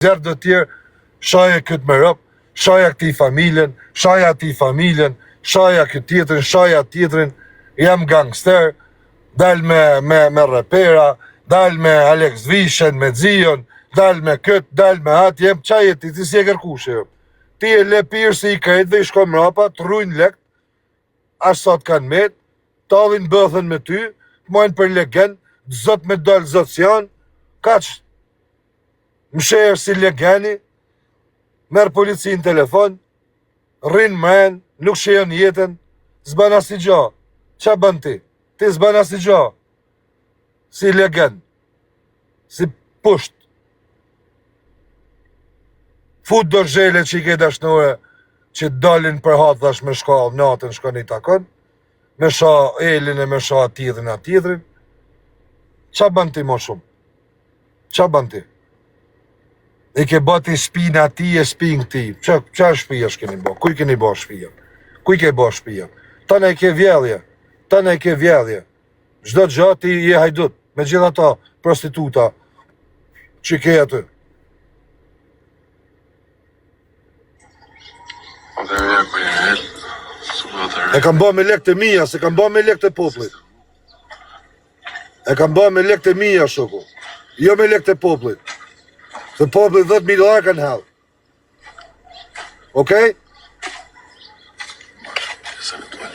Nxjerr do tjerë, shaje këtë me rob, shaja këtij familjen, shaja atij familjen, shaja këtë tjetrin, shaja tjetrin, jam gangster, dal me, me, me repera, dal me Alex Vishen, me Zion, dal me këtë, dal me atë, jem, qa je ti, ti s'je kërkush, jo. Ti je lepirësi i krejtve, i shko mrapa, të rrujnë lekt, aq sa të kanë met, tallin bëthën me ty, të majnë për legen, zot me dalë, zot s'janë, kaq, Mshehesh si legeni, merr policinë n'telefon, rrin mren, nuk shijon jetën, s'bën asnjë gjo. Ça bën ti? Ti s'bën asnjë gjo. Si legen, si pusht. Fut do zhele që i ke dashnore, që dalin për hatë dhash me shkallë, natën shkon i takon, me sha Elin e me sha tjetrin a tjetrin. Ça bën ti më shumë? Ça bën ti? I ke ba ti shpin atij e shpin këtij. Ça, ça shpia shkeni ba? Ku i keni ba shpia? Ku i ke ba shpia? Tana e ke vjedhje. Tana e ke vjedhje. Çdo gjë ti je hajdut. Me gjithë ato prostituta që ke aty. E kam ba me lek të mija, s'e kam ba me lek të popullit. E kam ba me lek të mija, shoku. Jo me lek të popullit. Se popullit 10.000 dolar kanë hedh. Okej?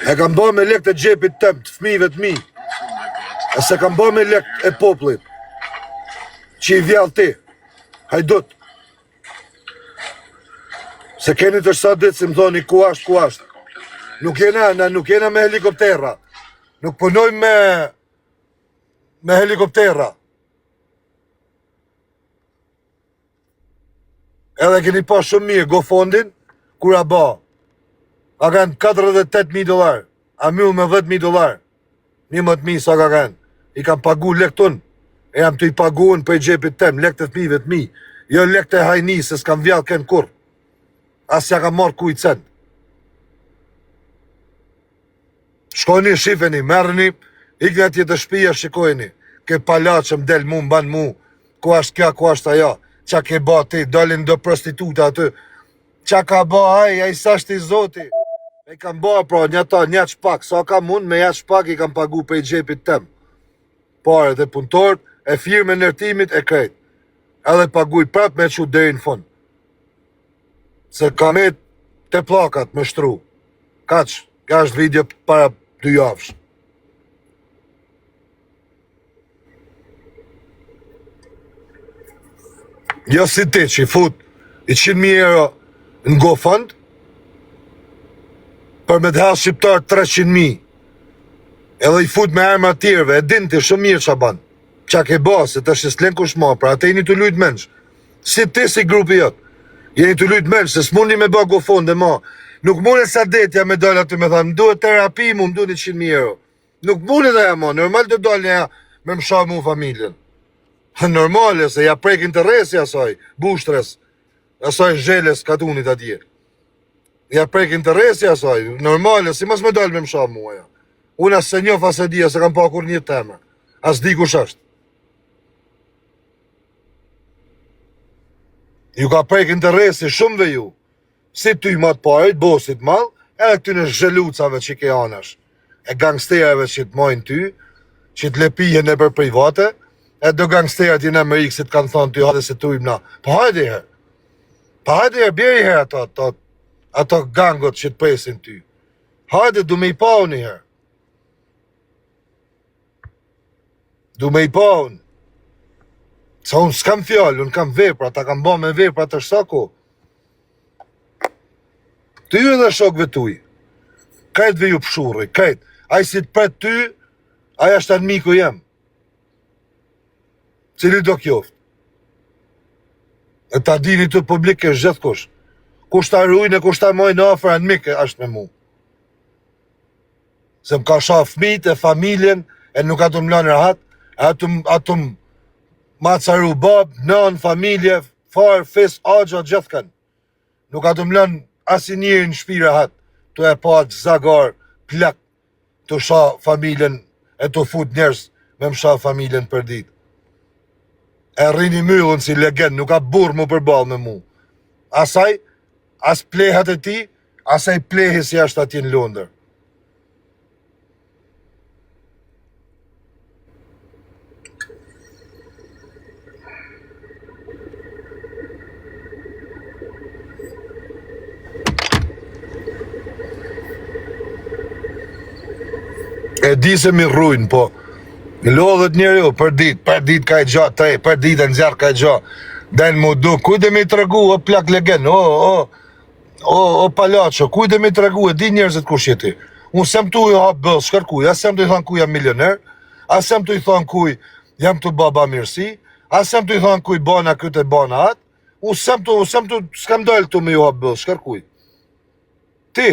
E kam ba me lek të xhepit tem, të fmijve të mi. E s'e kam ba me lek e popullit. Që i vjedh ti. Hajdut. Se keni të sa ditë si më thoni ku ashtë, ku ashtë. Nuk jena, na nuk jena me helikoptera. Nuk punojmë me me helikoptera. Edhe keni pa shumë mirë GoFundin, kur a ba. A kanë 48.000 dolar, a myll me 10.000 dolar. 11.000 sa ka kanë. I kam pagu lekt unë. E jam tu i pagu unë prej xhepit tem, lekt e fëmijëve të mi. Jo lekt e hajni, se s'kam vjedh ken kurrë. As ja kam marrë kujt cent. Shkoni, shifeni, merrni, ikni atje te shpia, shikojeni. Ke palaçe më del mu, mban mu, ku është kja, ku është ajo, qa ke ba ti, dalin do prostituta aty, qa ka ba ai, ai s'është i zoti. E kam ba, pra, një ta, një pak, sa kam unë, me një pak i kam pagu prej xhepit tem. Paret e punëtorët, e firmën e ndërtimit e krejt. Edhe paguj prap me çu deri në fund. Se ka met te pllakat me shtru. Kaq, ka është video para dy javësh. Jo si ti që i fut 100.000 euro në GoFund për me të hedh shqiptar 300.000 edhe i fut me emra tjerëve e din ti shumë mirë ça ban ça ke ba se tash s'len kush ma për atë jeni tu lujt mensh si ti si grupi jot jeni tu lujt mensh se s'mundi me ba GoFund e ma nuk mundet Sadetja me dal aty me thanë më duhet terapi mu më duhet 100.000 euro Nuk mundet aja mo, normal të dalë ja me më sha mu familjen. Normale se ja prek interesi asaj, bushtres, asaj zheles katunit atje. Ja prek interesi asaj, normale, si mos me dalë me më sha mu aja. Unë as s'e njof as e di, as e kam pa kurrë një teme. As di kush është. Ju ka prek interesi shumëve ju. Si ty ma të parit, bosit madh, edhe këtyne zhelucave që ke anash, e gangsterave që të majnë ty, që të lepihen nëpër private, e do gangsterat në Amerikë si të kanë thonë ty hajde se t'rujmë na. Po hajde herë. Po hajde herë, bjeri herë ato, ato, ato gangot që të presin ty. Hajde, du me i pa unë herë. Du me i pa unë. Sa unë s'kam fjalë, unë kam vepra, ta kam ba me vepra të shtaku. Ty edhe shokëve tuj. Krejtve ju pshurri, krejt. Ai si të pret ty, ai është anmiku jem. Cili do kjoftë. E ta dini të publik është gjithkush. Kush ta rujnë e kush ta majnë afër anmik është me mu. Se më ka sha fmijt e familjen e nuk a tu më lanë rahat, e a tu, a tu ma caru bab, nënë, familje, farë, fes, axha, gjithkën. Nuk a tu më lanë asnjë njeri në shpi rahat, tu e pa atë zagar, plak, tu sha familjen e tu fut njerëz me më sha familjen për ditë. E rrini myllën si legen, nuk ka burrë m'u përball me mu. As ai, as plehat e tij, as ai plehi si është atje në Londër. E di se mi rrujnë, po lodhet njeriu për dit, për dit ka i gja, tre, për dit e nxjerr ka i gja. Del mu du, kujt dhe mi tregu, o plak legen, o, o, o, o palaço, kujt dhe mi tregu, e di njerëzit kush je ti. Unë s'jam tu i hap bëllë, shkërkuj, as jam tu i thanë kuj jam milioner, as jam tu i thanë kuj jam tu ba bamirësi, as jam tu i thanë kuj bana këtë e bana atë, Unë s'jam tu, unë s'jam tu, s'kam dalë tu me ju hap bëllë, shkërkuj. Ti,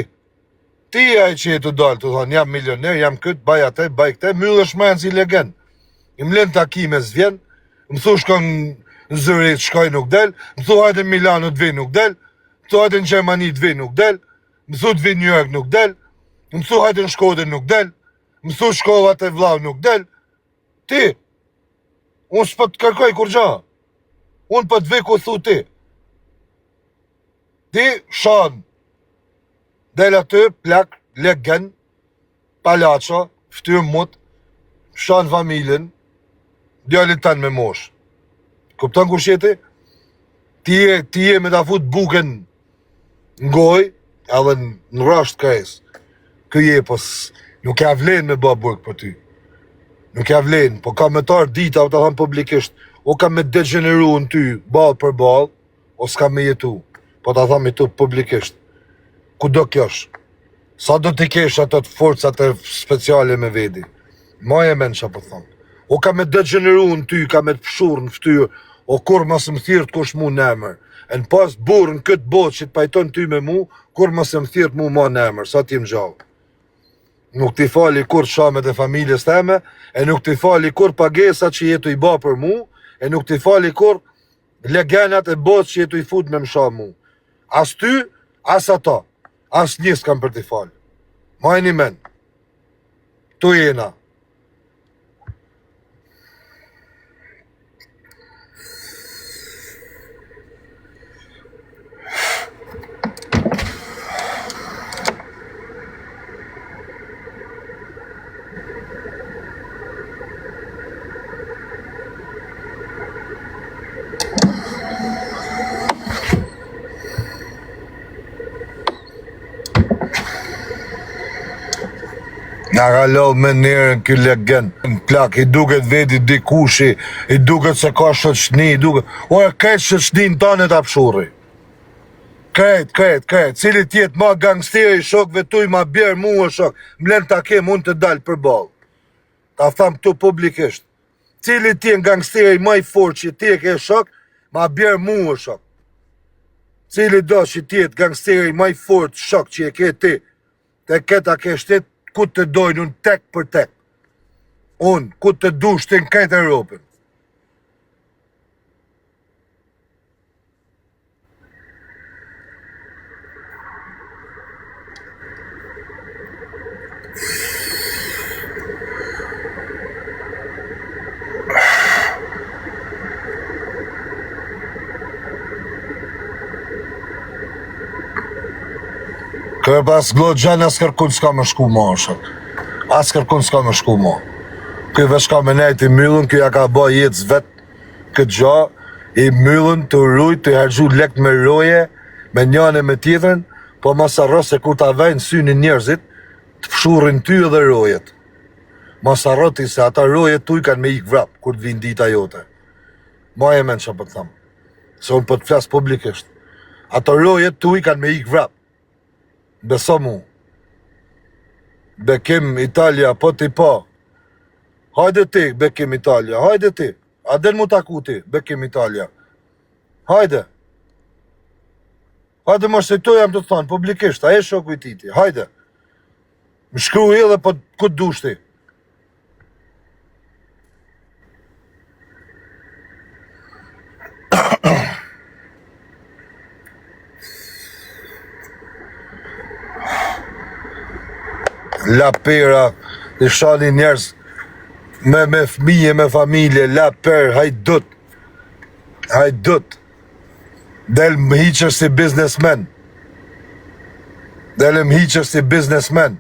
ti je ai që je tu dalë, tu thonë, jam milioner, jam këtë, baj atë, baj këtë, myllesh mrena si legen. I më lën takime s'vjen, më thu shkon në Zyrih, shkoj nuk del, më thu hajde në Milano të vi nuk del, më thu hajde në Gjermani të vi nuk del, më thu të vi në New York nuk del, më thu hajde në Shkodër nuk del, më thu shkova te vllau nuk del, ti, Unë s'po të kërkoj kurgja. Unë po të vi ku thu ti. Ti shan. Del aty, plak, legen, palaço, ftyrë mut, shan familjen, djalin tan me moshë. Kupton kush je ti? Ti je, ti je me ta fut bukën në gojë, edhe në rrasht kres. Ky je, po nuk ja vlen me bë burg për ty. Nuk ja vlen, po ka me t'ardh dita, po ta tham publikisht, o kam me degjeneru në ty, ballë për ballë, o s'kam me jetu. Po ta tham këtu publikisht. Kudo qofsh? Sa do t'i kesh ato të forcat e speciale me vedi? Maje men çka po thom. O kam me degjeneru në ty, kam me të pshurr në ftyrë, o kurrë mos më thirrt kush mu në emër. E në pas burrë në këtë botë që të pajton ty me mu, kurrë mos më thirrt mu ma në emër, sa t'jem gjallë. Nuk t'i fali kurrë shamet e familjes teme, e nuk t'i fali kurrë pagesat që je tu i ba për mu, e nuk t'i fali kurrë legenat e botës që je tu i fut me më sha mu. As ty, as ato. Asnjë s'kam për t'i falë. Majni men. Tu jena. Na ka lodh me nerën ky legen në plak, i duket veti dikushi, i duket se ka shoqni, i duket... Ore, krejt shoqnin tane ta pshurri. Krejt, krejt, krejt, cili t'jetë ma gangsteri i shokve tuj ma bjerë mua shok, më len takim unë të dal përballë. Ta tham këtu publikisht. Cili t'jetë gangsteri ma i fort që ti e ke shok, ma bjerë mua shok. Cili do që t'jetë gangsteri ma i fort shok që e ke ti, të këta ke shtit, ku të dojnë unë tek për tek. Unë, ku të dush ti në krejt Europën. Kërë pas Glodjan as kërkun s'ka me shku ma shok. As kërkun s'ka me shku ma. Ky veç ka me nejt i myllun, ky ja ka ba jetës vet këtë gja, i myllun tu rujt, tu harxhu lekt me roje, me njën e me tjetrën, po mos harro se kur ta vejnë synin njerëzit, të pshurrin ty edhe rojet. Mos harro ti se ata rojet tuj kanë me ik vrap, kur të vinë dita jote. Maje men çka po të tham. Se unë po të flas publikisht. Ato rojet tuj kanë me ik vrap. Beso mu. Bekim Italia, po ti po. Hajde ti, Bekim Italia, hajde ti. A del mu taku ti, Bekim Italia. Hajde. Hajde mos se to jam tu të thonë, publikisht, a je shoku i tij ti, hajde. Më shkruj edhe po ku të dush ti. Lapera, i shani njerëz me, me fëmije, me familje, laper, hajdut. Hajdut. Del më hiqesh si biznesmen. Del më hiqesh si biznesmen.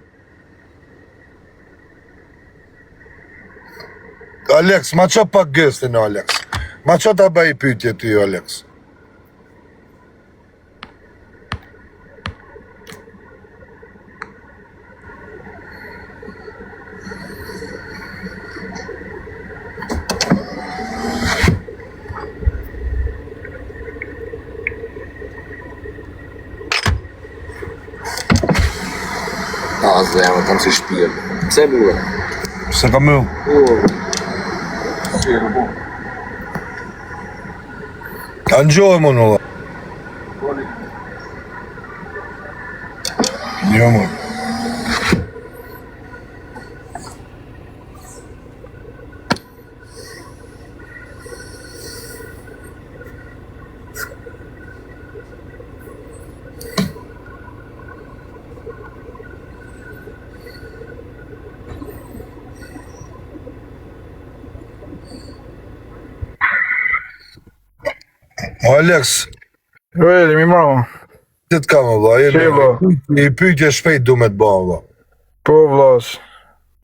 Alex, ma ço pak gëstin, Alex. Ma ço ta bëj pyetje ty, Alex. A, zemër, kam si shpirë. Pse mbylle? Pse kam mbyll? Si, po. Ka në gjohë më në Jo më. O Alex, Veli, mi mrama. Ti të kam, vlla, Si, vlla. Një pyetje shpejt du me të ba, vlla. Po, vllas.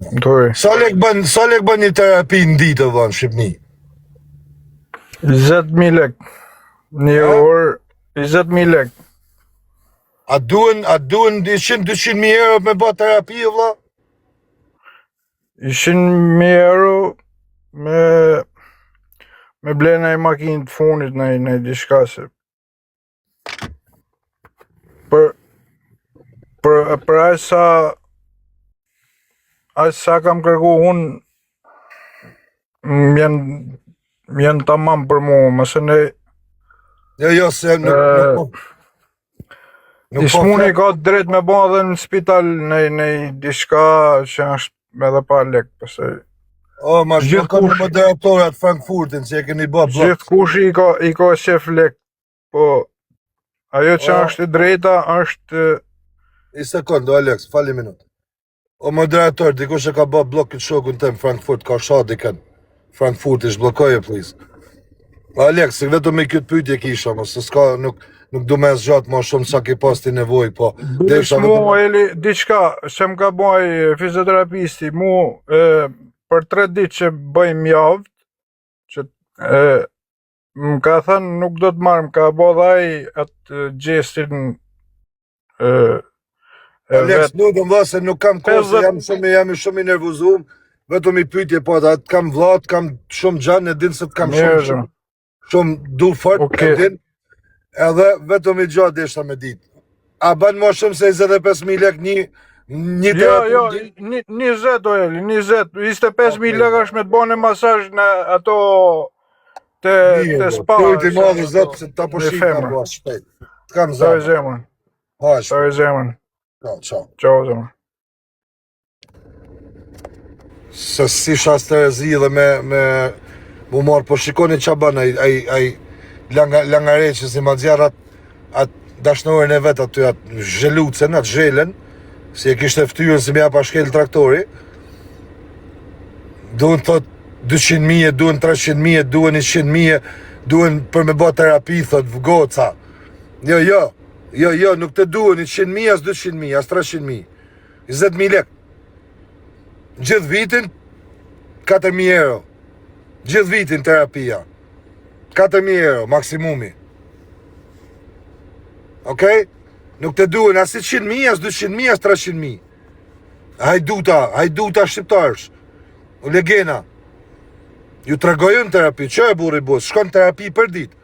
Më thuj. Sa lek bën, sa lek bën një terapi në ditë, vlla, në Shqipni? 20.000 lek. Një orë, 20.000 lek. A duhen, a duhen 100 200 mijë euro me bë terapi, vlla? 100.000 euro me me ble naj makinë të funit naj naj diçka se për për për aq sa aq sa kam kërku unë më janë më janë tamam për mua, mëse ne Jo, jo, se nuk, nuk, po- nuk I po smuni flet. ka të drejt me ba edhe në spital në në diçka që është edhe pa lek, pastaj. O, ma Gjithë shpëkoni kush- moderatorat Frankfurtin që e keni bë bllok. Gjithë kushi i ka i ka qef lek, po ajo që O. është e drejta është Një sekond, o Alex, fali minut. O moderator, dikush e ka bë bllok këtë shokun tem Frankfurt, ka sha dikën. Frankfurti, zhbllokoje please. O Alex, vetëm me këtë pyetje kisha, mos se s'ka nuk nuk du me zgjat më shumë sa ke pas ti nevojë, po Desha desha mu vetëm Eli diçka se më ka bo ai fizioterapisti mu e, për tre ditë që bëjmë javë që e, më ka thënë nuk do të marr, më ka bo dhe ai atë gjestin e, e Alex, vet. nuk do vlla se nuk kam kohë se 50 jam shumë jam shumë i nervozum, vetëm i pyetje po ata të kam vlla, të kam shumë xhan, e din se të kam shumë Mirë, shumë shumë du fort, e Okej. din. Edhe vetëm i gjë desha me ditë. A bën më shumë se 25000 lek një një Jo, terapi jo, në ditë? një- 20 o Eli, 20, 25.000 Okej. lekë është me të bënë masazh në ato te Mirë, te bro. spa, Ty ti se madhi ato zot se ta me po shih ta femër. bua shpejt. Të kam Toj zemër. zemrën, Hash. toj zemrën. Ciao, ciao. Ciao zemrën. Se si shas terezi dhe me me mu marr, po shikoni ç'a bën ai ai ai langa langareçi si ma nxjerr at at dashnoren e vet aty at zhelucen, at zhelen, si e kishte fytyrën si m'ja pa shkel traktori. Duhen thot 200 mijë, duhen 300 mijë, duhen 100 mijë, duhen për me bë terapi, thot goca. Jo, jo, jo, jo, nuk të duhen 100 mijë, as 200 mijë, as 300 mijë. 20 mijë lek. Gjithë vitin 4.000 euro. Gjithë vitin terapia. 4.000 euro maksimumi. Okej? Nuk të duhen as 100 mijë, as 200 mijë, as 300 mijë. Hajduta, hajduta shqiptarësh. O legena. Ju tregoj unë terapi, që e burri bus, shkon terapi për ditë.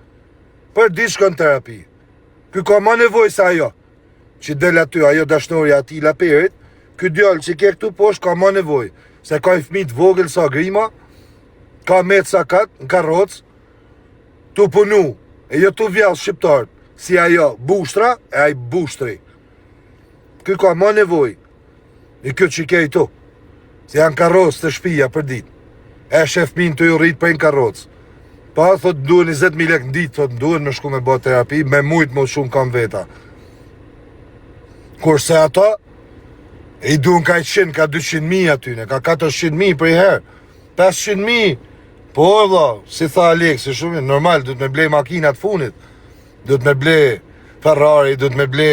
Për ditë shkon terapi. Ky ka ma nevojë se ajo. Që del aty, ajo dashnorja atij laperit, ky djalë që ke këtu poshtë ka ma nevojë. Se ka i fëmijë të vogël sa grima, ka met sa kat, në karrocë, tu punu, e jo tu vjell shqiptarët, si ajo bushtra e ai bushtri. Ky ka ma nevojë. I kjo që ke i tu. Se janë karrocë të shtëpia për ditë. E shef fëmin të ju rrit prej në karrocë. Pa, thot, duhen 20.000 lek në ditë, thot, duhen me shku me bë terapi, me mujt më shumë kam veta. Kurse ato, i duhen ka 100, ka 200.000 atyne, ka 400.000 për i herë, 500.000. Po e vlla, si tha Aleksi, shumë normal, duhet me ble makinat funit. Duhet me ble Ferrari, duhet me ble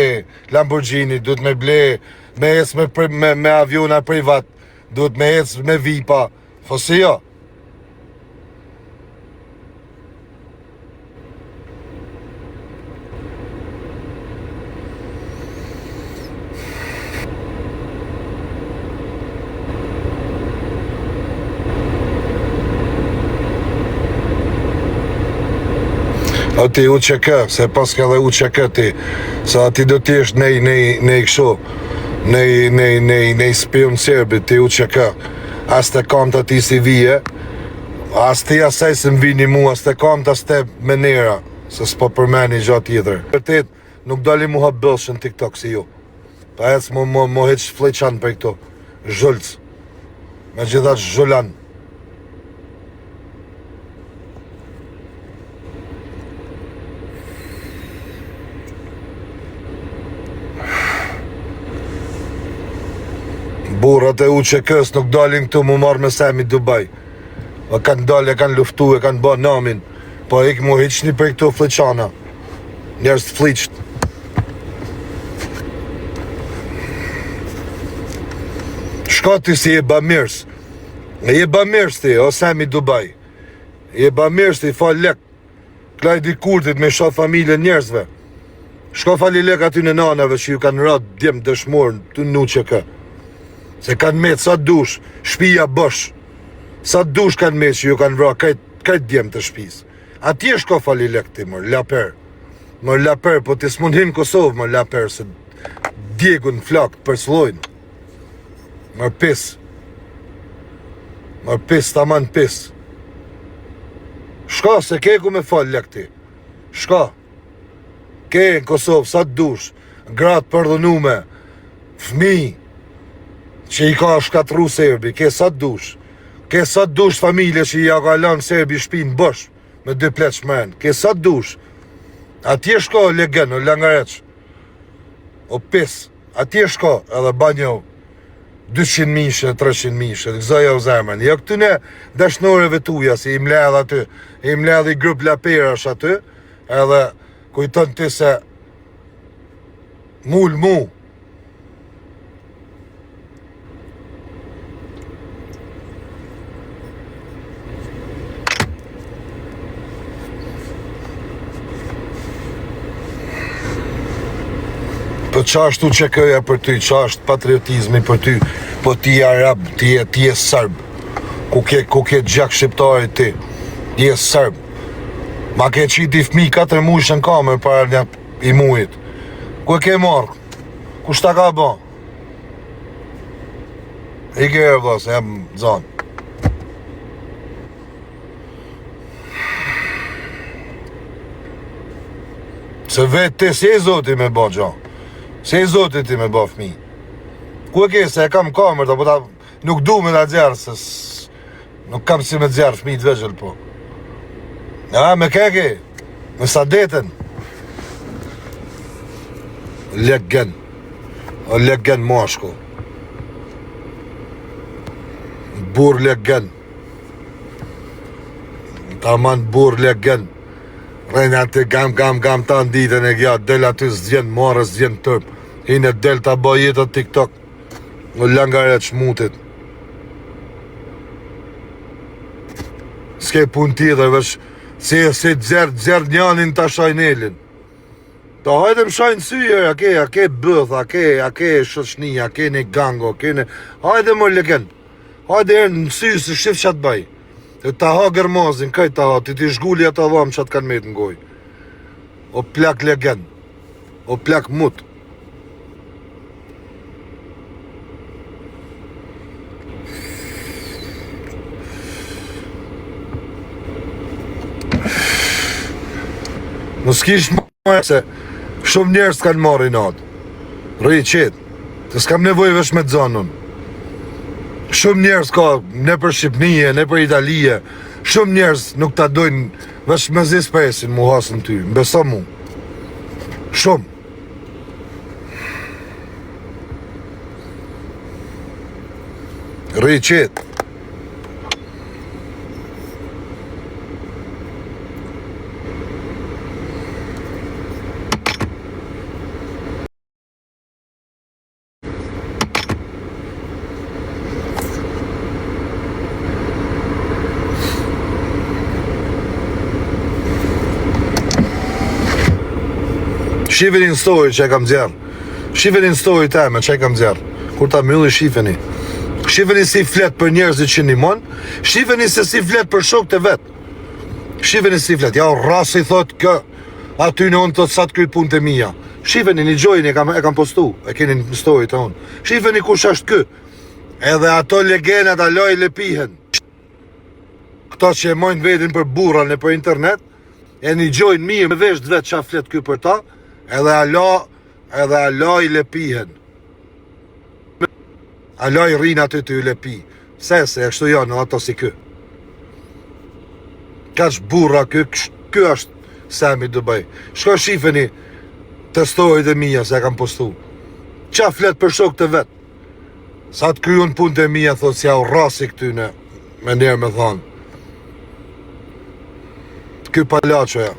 Lamborghini, duhet me ble me ec me, me, me aviona privat, duhet me ec me vipa. Po si jo? O ti UÇK, se paske edhe UÇK ti, se aty do t'jesh nej, nej, nej kështu, nej, nej, nej, nej spion serbit, ti UÇK, as te kam të ti si vije, as ti asaj se më vini mu, as te kam të as te menera, se s'po përmeni gja tjetër. Vërtet, nuk dali mu hap bëllshën TikTok si ju. Pa ec mo, mo, mo heq flliqan për këto, zhulc, me gjithat zhulan. Burrat e UÇK-s nuk dalin këtu mu marrë me Semi Dubai. E kanë dalë, e kanë luftu, e kanë ba namin. Po ik mu hiqni për këto flliqana. Njerëz të flliqt. Shko ti si je bamirs. E je bamirs ti, o Semi Dubai. Je bamirs ti, fal lek. Klajdi Kurtit me sha familjen njerëzve. Shko fali lek aty në nanave që ju kanë ra djem dëshmor të në UÇK. Se kanë met sa dush, shpia bosh. Sa dush kanë met që ju kanë vra krejt, krejt djem të shpis. Atje shko fali lek ti, mër, laper. Mër laper, po ti s'mund hin në Kosovë, mër laper, se djegun flak të përcëllojnë. Mër pis. Mër pis, taman pis. Shko, se ke ku me fal lek ti. Shko. Ke në Kosovë, sa të dush. Gratë përdhunume. Fmi. Që i ka shkatrru serbi. Ke sa të dush. Ke sa të dush familje që ja ka lanë serbi shpinë bosh. Me dy pleq mren. Ke sa të dush. Atje shko legen, o langareq. O pis. Atje shko edhe banjo 200 mishe, 300 mishe, gëzoja o zemrën. Jo këtyne dashnoreve tuja, si i mledh aty, i mledh i grup laperash aty, edhe kujton ti se mul mu, Po qa është UÇK-ja për ty, qa është patriotizmi për ty, po ti je arab, ti je, ti je serb, ku ke, ku ke gjak shqiptari ti, ti je serb. Ma ke qiti fmi 4 mujsh në kamer para një i mujit. Ku e ke marrë? Kush ta ka bo? I ke e vlla, se jam zanë. Se vetë ti s'je i zoti me bo gjo. S'je i zoti ti me bo fmi. Ku e ke se e kam kamer, ta po ta nuk du me ta nxjerr, se nuk kam si me nxjerr fmi të vegjël, po. Ja, me ke ke? Me Sadeten. Legen. O legen mashkull. Burr legen. Taman burr legen. Rren aty gam gam gam ta në ditën e gjatë, del aty s'vjen marre, s'vjen turp. Hinë del ta bëj jetë TikTok. O langareq mutit. S'ke punë tjetër, veç si si xer xer njanin ta shajnë elin. Ta hajde më shajnë sy, a ke, a ke bëth, a ke, a ke shoqni, a ke një gango, a ke një... Hajde më legen, hajde herë në sy se shif që të bëj. E ta ha gërmazin, kaj ta ha, ti ti zhgulli ata dhamë që të kanë metë në gojë. O plak legen, o plak mut. Mos kish më se shumë njerëz kanë marrë inat. Rri qetë. Se s'kam nevojë veç me të zanë unë. Shumë njerëz ka nëpër Shqipnie, nëpër Italie. Shumë njerëz nuk ta dojnë veç mezi s'presin mu hasën ty. Më beso mu. Shumë. Rri qetë. Shifeni në story që e kam nxjerr. Shifeni në story teme që e kam nxjerr. Kur ta mbylli shifeni. Shifeni si flet për njerëzit që ndihmon, shifeni se si flet për shokët e vet. Shifeni si flet. Ja rrasi thot kë aty në unë thot sa të kryj punët e mia. Shifeni nigjojeni e kam e kam postu, e keni në story të unë. Shifeni kush është ky. Edhe ato legenat hala i lepihen. Këta që e majnë vetin për burra nëpër internet, e nigjojnë mirë me vesh të vet ça flet ky për ta, edhe hala, edhe hala i lepihen. Hala i rrinë aty tu i lepi. Se, se, kështu janë ato si ky. Kaq burra ky, ky është Semi Dubai. Shko shifeni te storyt e mija se e kam postu. Ça flet për shokët e vet? Sa të kryj punët e mija, thot si jau rrasi këtyne, me nërë me thonë. Ky palaçoja.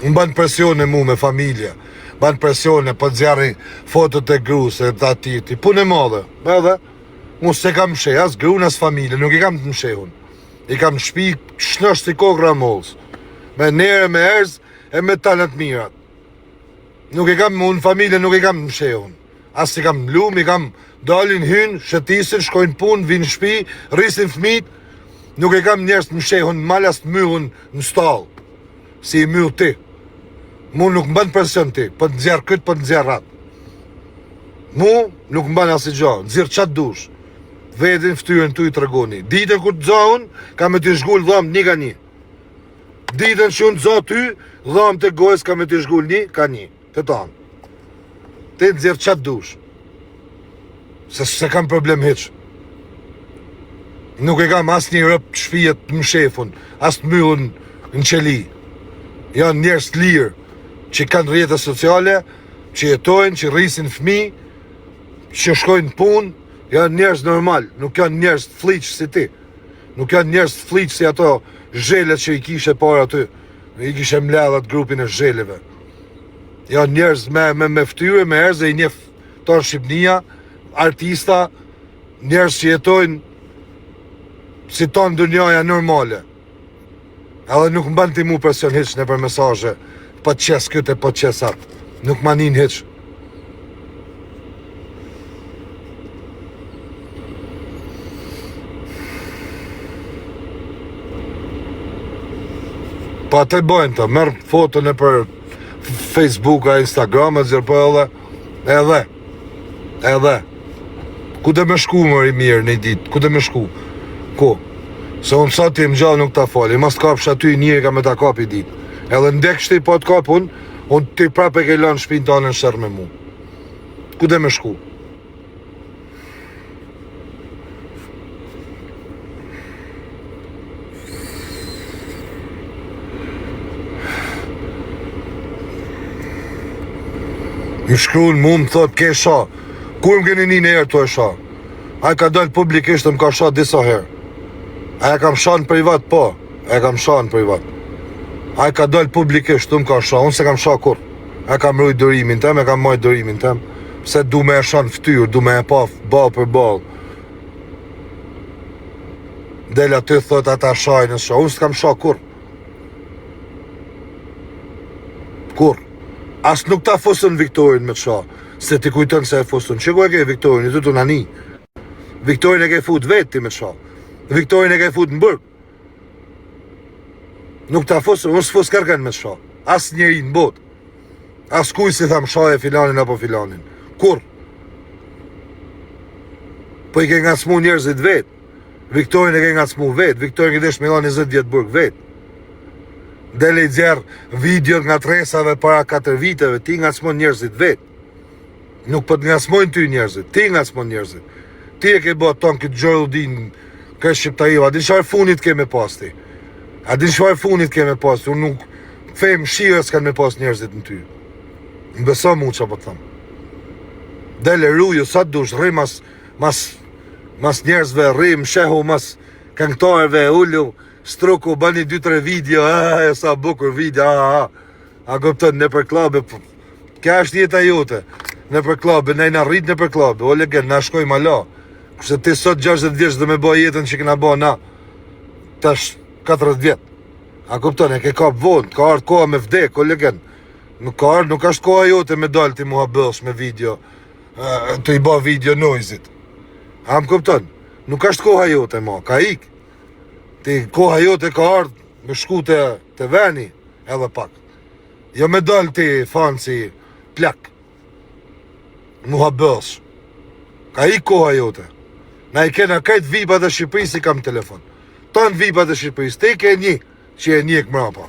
Më ban presione mu me familje, ban presione po nxjerri fotot e grus e të atij, ti punë e madhe, edhe, unë s'e kam msheh, as grun as familje, nuk i kam të mshehun. I kam në shpi, shnosh si kokrra mollës, me nere, me erz, e me tanë të mirat. Nuk e kam, unë familje nuk e kam të mshehun. As i kam lum, i kam dalin, hyn, shëtisin, shkojnë punë, vinë në shpi, rrisin fmijt. Nuk e kam njerëz të mshehun në mal as të myllun në stallë. Si i myll ti. Mu nuk më bën presion ti, po të nxjerr këtë, po të nxjerr atë. Mu nuk më bën asnjë gjë, nxjerr ça të dush. Vetin fytyrën tuj tregoni. Ditën kur të za unë, kam me t'i zhgul dhomë një ka një. Ditën që unë të za ty, dhomë të gojës kam me t'i zhgul një ka një. Të tanë. Ti nxjerr ça të dush. Se s'e kam problem hiç. Nuk e kam asnjë rob të shpije të mshefun, as të myllun në qeli. Janë njerëz të lirë që kanë rrjete sociale, që jetojnë, që rrisin fëmijë, që shkojnë në punë, janë njerëz normal, nuk janë njerëz të flliq si ti. Nuk janë njerëz të flliq si ato zhelet që i kishe para aty. I kishe mbledh atë grupin e zheleve. Janë njerëz me me me fytyrë, me erz e i njeh tanë Shqipnia, artista, njerëz që jetojnë si tanë dynjaja normale. Edhe nuk më bën ti mu presion hiç nëpër mesazhe, po të qes këtë e po të qes atë. Nuk ma nin hiç. Po atë bëjnë të, merr foto nëpër Facebook a Instagram e zërë po edhe, edhe, edhe, ku do me shku më i mirë një ditë, ku do me shku, ku, se unë sa të jem gjallë nuk ta fali, mas të kapsh aty njeri ka me ta kap i ditë, edhe n'deksh ti po të kap unë, unë ti prapë e ke lanë shpinë tane në sherr me mu, ku do me shku? Më shkrun mu më thot ke sha Kur më keni ni një herë tu e sha Ai ka dalë publikisht dhe më ka sha disa herë A e kam sha në privat po E kam sha në privat Ai ka dalë publikisht dhe më ka sha Unë s'e kam sha kurrë E kam rujt durimin tem, e kam majt durimin tem Se du me e sha në ftyrë, du me e pa ballë për ballë Del aty thot ata shajnë e sha Unë s'kam sha kurrë Kurrë As nuk ta fusën Viktorin me të sha Se ti kujton se e fusën Që ku e ke Viktorin, i të të nani Viktorin e ke fut vetë ti me të sha Viktorin e ke fut në burg Nuk ta fusën, unë s'fus kërkën me të sha As njeri në botë As kuj s'i tham shaje filanin apo filanin Kurrë Po i ke ngacmu njerëzit vetë Viktorin e ke ngacmu vetë Viktorin ke desh me i 20 vjet burg vetë Del i nxjerr videot ngatërresave para 4 viteve Ti ngacmon njerëzit vetë Nuk po të ngacmojnë ty njerëzit, ti ngacmon njerëzit. Ti e ke bë tonë këtë gjërudin këtë shqiptariva, a din çfarë funit ke me pas ti? A din çfarë funit ke me pas ti? Unë nuk fe mëshirë s'kan me pas njerëzit në ty. Më beso mu që po të them. Del e ruju, sa të dush, rri mas, mas, mas njerëzve, rri, mshehu, mas këngëtarëve, ulu, struku, bani 2-3 video, a, e sa bukur video, a, a, a kupton nëpër klabe, po, Kjo është jeta jote. Nëpër klabe, ne na rrit nëpër klabe, o legen, na shkojmë ala. Kurse ti sot 60 vjeç dhe me bë jetën që kena bë na tash 40 vjet. A kupton, e ke kap vonë, ka ardhë koha me vdek, o legen. Nuk ka ardhë, nuk është koha jote me dalë ti muhabësh me video, të i ba video nojzit. A më kupton? Nuk është koha jote ma, ka ik. Ti koha jote ka ardhë me shku te, te veni edhe pak. Jo me dalë ti fansi plak. Muhabësh. Ka ik koha jote. Na i kena krejt vipat e Shqipërisë i kam telefon. Tanë vipat e Shqipërisë, ti ke një që e njek mrapa.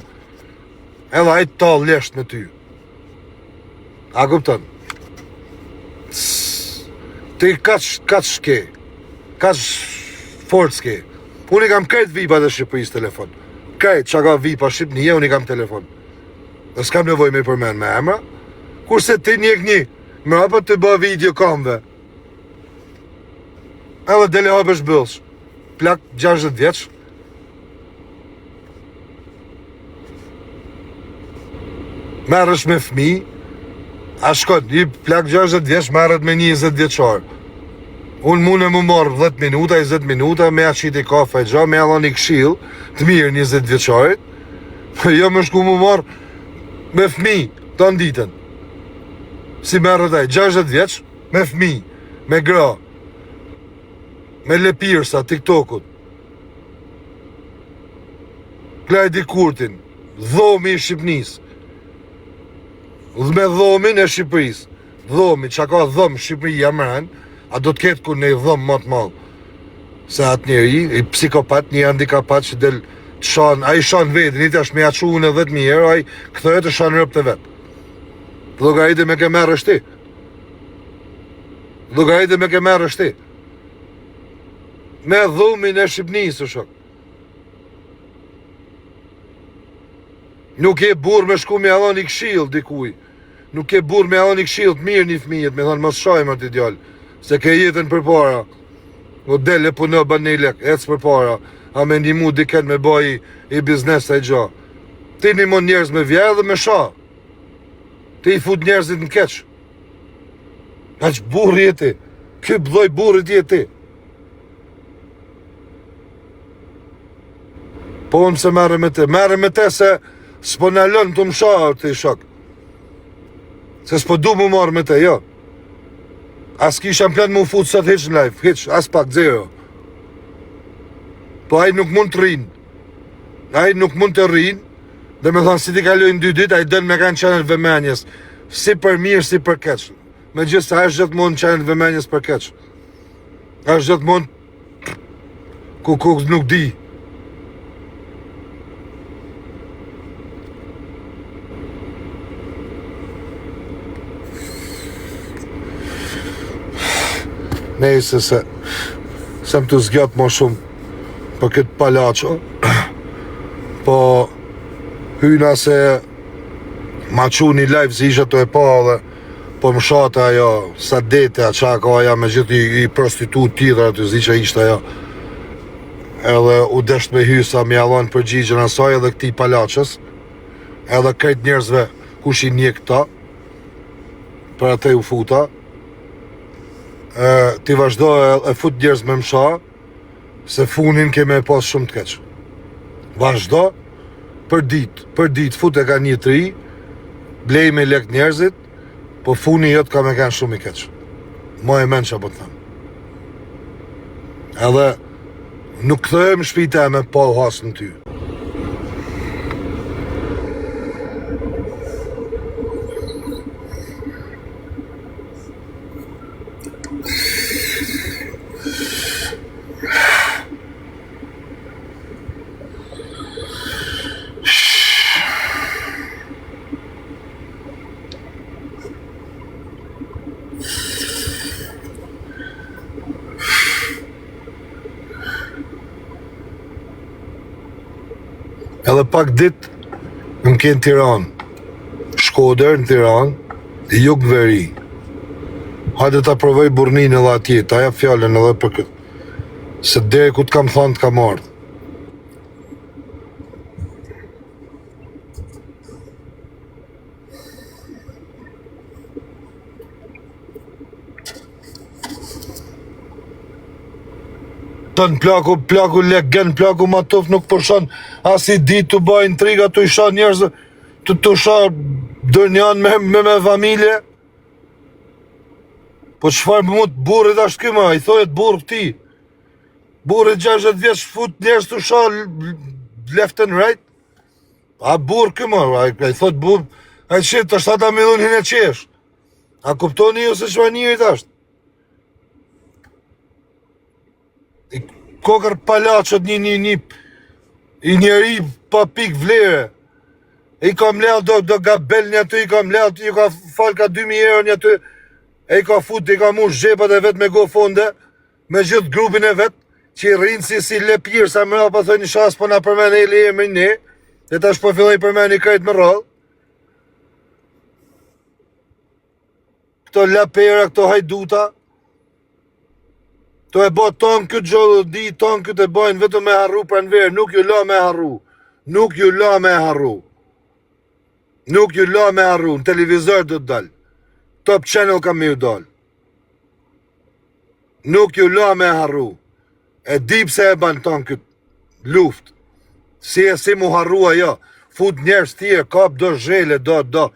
Edhe ai tall lesht me ty. A kupton? Ti kaq, kaq ke, kaq forcë ke. Unë i kam krejt vipat e Shqipërisë telefon. Krejt, që ka vipa Shqipnie, unë i kam telefon. Dhe s'kam nevojë me i përmend me emra. Kurse ti njek një, mrapa të bë video kamve. Edhe dele hapesh bëllsh. Plak 60 vjeç. Merresh me fmi, a shkon, një plak 60 vjeç, merret me 20 vjeçar. Unë mune m'u marrë 10 minuta, 20 minuta, me ja qiti kafe e gja, me ja dhon një këshill të mirë 20 vjeçarit, po jo me shku m'u marrë me fmi, tanë ditën. Si merret ai, 60 vjeç, me fmi, me gra, me lepirsa, TikTokut. Klajdi Kurtin, dhomi i Shqipnisë. Dhe me dhomin e Shqipërisë. Dhomi, që ka dhom Shqipëria mren, a do të ketë ku një dhom më të madh. Se atë njeri, i psikopat, një handikapat që del të shan, ai shan vetin, i tash me ja çu unë 10.000 euro, ai kthehet të shan robt e vet. Llogaritë me ke merresh ti. Llogaritë me ke merresh ti. Me dhumin e Shqipnisë, shok. Nuk je burrë me shku me ia dhon një këshill dikuj. Nuk je burrë me ia dhon një këshill të mirë një fëmijët, me thonë mos shaj më ti djalë, se ke jetën përpara. O del e puno bën një lek, ec përpara, a me ndihmu dikën me bë i, i biznes e gja. Ti ndihmon njerëz me vjedh dhe me sha. Ti i fut njerëzit në keq. Aq burrë je ti. Ky lloj burri je ti. Po unë se merrem me te, merrem me te se s'po nalon tu më sha ti shok. Se s'po du m'u marrë me te, jo. As kisha në plan m'u fut sot hiç në live, hiç, as pak, zero. Po ai nuk mund të rrinë. Ai nuk mund të rrinë. Dhe me thonë, si t'i kalojnë dy ditë, ai don me kanë qendër vëmendjes. Si për mirë, si për keq. Megjithëse është gjithmonë qendër vëmendjes për keq. Është gjithmonë ku ku nuk di. Nejse se s'jam tu zgjat ma shumë për këtë palaço po hyna se ma çu një live se isha tu e pa dhe Po më shate ajo, sa dete, a qa ka aja me gjithë i, i prostitut tjetër aty, s'di që ishte ajo. Edhe u desht me hy sa me ia dhonë përgjigjen asaj edhe këtij palaçës, edhe krejt njerëzve kush i njeh këta, për atë u futa, e, ti vazhdo e, e fut njerëz me më sha, se funin ke me e pas shumë të keq. Vazhdo, për dit, për dit, fut e ka një të ri, blej me lek njerëzit, po funi jot ka me kanë shumë i keq. Maje men që po të them. Edhe nuk kthehem në shtëpi teme pa u hasë në ty. Edhe pak dit më ke në Tiranë. Shkodër në Tiranë, jug veri. Hajde ta provoj burrnin edhe atje, ta jap fjalën edhe për këtë. Se deri ku të kam thënë të kam ardhë. Don plaku, plaku legen, plaku matuf nuk pushon as i ditë tu ba intriga tu i sha njerëz, tu tu sha dynjan me, me, me familje. Po çfarë mut burrit është ky më, i thojet burrë këtij. Burri 60 vjeç fut njerëz tu sha left and right. A burrë ky më, a i thot burrë, ai shit është ata më dhon hinë qesh. A kuptoni ju se çfarë njerit është? I kokër palaçot një një një i njeri pa pik vlere. I ka mledh do, do gabel një aty, i ka mledh, i ka fal ka 2000 euro një aty, e i ka fut, i ka mush xhepat e vet me go fonde, me gjithë grupin e vet, që i rrinë si, si lepirë, sa mrapa thojnë një shas, po na përmen Eli emrin ne, e tash po filloj përmeni krejt me radhë. Këto lapera, këto hajduta, të e bo tonë këtë gjolë di, tonë këtë e bojnë vetëm me harru Pranverë, nuk ju la me harru, nuk ju la me harru, nuk ju la me harru, në televizor do të dal, Top Channel kam me ju dal, nuk ju la me harru, E di pse e ban tonë këtë luft. Si e si mu harru ajo. Fut njerëz tjerë, kap do zhele, do, do,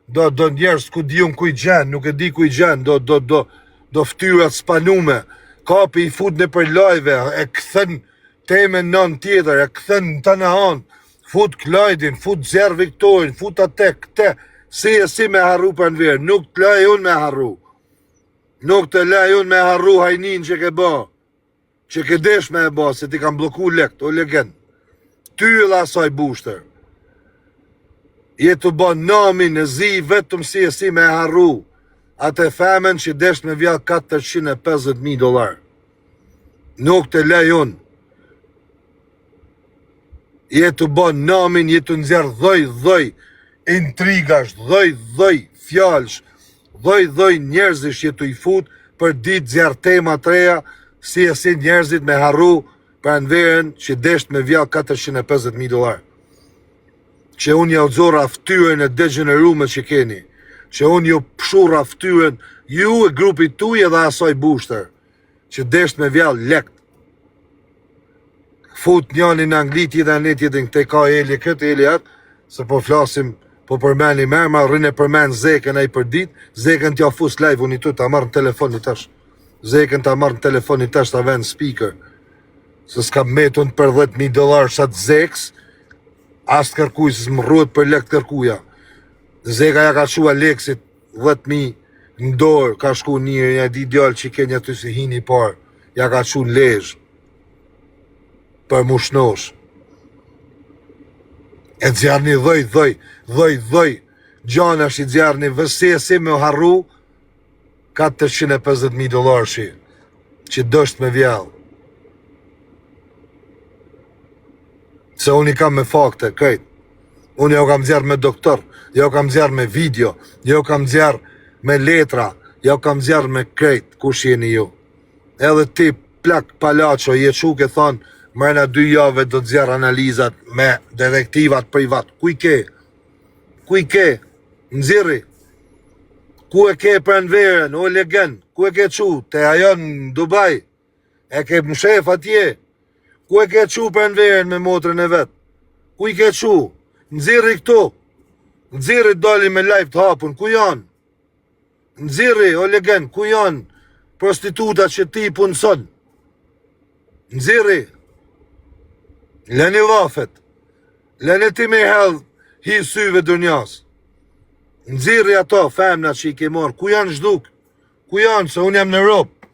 do, do njerëz ku di unë ku i gjen, nuk e di ku i gjen, do, do, do, do ftyra të spanume. Kapi i fut nëpër live, e kthen temën në anë tjetër, e kthen në tana anë. Fut Klajdin, fut Zerr Viktorin, fut atë, këte, si e si me harru Pranverë, nuk të laj unë me harru. Nuk të laj unë me harru hajnin që ke ba. Që ke desh me e ba, se t'i kam blloku lekt, o legen. Ty edhe asaj bushtër. Je tu ba namin e zi vetëm si e si me e harru. Atë femën që desh me vjedh 450.000 dolar. Nuk të lej unë. Je tu ba namin, je tu nxjerr dhoj, dhoj, intrigash, dhoj, dhoj, fjalësh, dhoj, dhoj njerëzish je tu i fut, për ditë nxjerr tema të reja, si e si njerëzit me harru Pranverën që desht me vjedh 450.000 dolar. Që unë jau nxorra ftyrën e degjenerume që keni, që unë ju pshurra ftyrën ju e grupit tuj edhe asaj bushtër. që desht me vjedh lekt. Fut njënin në Angli, tjetrin në tjetrin, këte ka Eli këtë, Eli atë, se po flasim, po përmenim emra, rrin e përmen Zekën ai për dit, Zekën t'ja fus live, unë i tu, ta marr në telefon i tash. Zekën ta marr në telefon i tash, ta ven speaker. Se s'kam metun për 10.000 dolar sa të Zekës, as të kërkuj, se s'më rruhet për lek të kërkuja. Zeka ja ka çu Aleksit 10.000 në dorë, ka shku njëri, ja di djalë që ke një aty si hini parë, ja ka çu në Lezhë, për mu shnosh. E nxjerrni dhoj, dhoj, dhoj, dhoj, gjanash i nxjerrni, vësi e si me harru, 450.000 dollarshi, që dësht me vjedh. Se unë i kam me fakte, krejt. Unë jau kam nxjerr me doktor, jau kam nxjerr me video, jau kam nxjerr me letra, jau kam nxjerr me krejt, kush jeni ju. Edhe ti, plak palaço, je çu ke thonë, mrena dy jave do të nxjerr analizat me detektivat privat. Ku i ke? Ku i ke? Nxirri. Ku e ke Pranverën, o legen? Ku e ke çu? Te ajo në Dubai. E ke mshef atje. Ku e ke çu Pranverën me motrën e vet? Ku i ke çu? Nxirri këtu. Nxirri dali me live të hapun. Ku janë? Nxirri, o legen, ku janë prostitutat që ti i punëson? Nxirri. Leni llafet. Leni ti me hedh hi syve dynjas. Nxirri ato femna që i ke marrë. Ku janë zhduk? Ku janë? Se unë jam në Europë.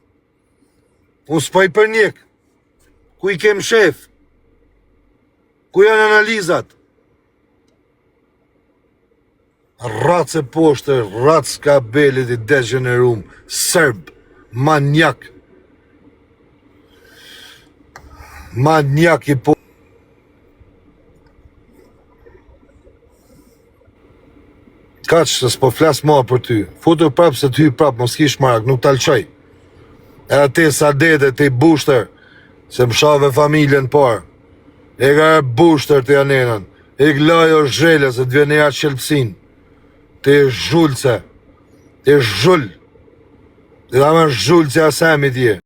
Unë s'po i përnjek. Ku i ke mshef? Ku janë analizat? Racë e poshtër, racë kabelit i degjenerum, serb, manjak. Manjak i po... Kaq se s'po flas ma për ty. Futu prap se të hyj prap, mos kish marak, nuk ta lëshoj. Edhe ti sa dede, ti bushtër, se më shave familjen parë. E ka e bushtër të janenën. E glajo zhele se të vjen era qelpsin. Ti e zhulce. Ti e zhul. Ti dhe më zhulce asemit je.